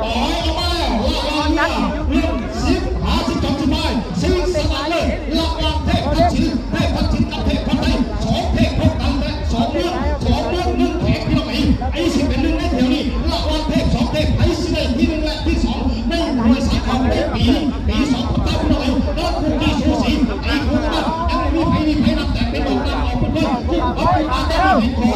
ອອກມາແລ້ວ ລະຫວ່າງເຮືອນສິບຫາສິບສອງ ສິບຫ້າ ຊິງຊະນະເລີດລະຫວ່າງເທບທັກສິນ ເທບທັກສິນກັບເທບພັດໄທ ສອງເທບພົບກັນແຕ່ສອງເມືອງ ສອງເມືອງໜຶ່ງແຂວງ ພີ່ນ້ອງເອີຍ. ໃຜຊິເປັນໜຶ່ງໃນຖ້ຽວນີ້ ລະຫວ່າງເທບສອງເທບ ໃຜຊິໄດ້ທີໜຶ່ງ ແລະ ທີສອງ ໃນມວຍສາກົນໃນປີນີ້ ປີສອງພັນຊາວ ພີ່ນ້ອງເອີຍ. ແຕ່ຄູ່ຂີ້ສູສີ ຕີຄູ່ກັນ ຍັງບໍ່ມີໃຜໜີໃຜໜັກ ແຕ່ເປັນອອກນ້ຳອອກເພິ່ນເພິ່ນ ຄືວ່າເປັນການໄດ້ເຫັນຂອງ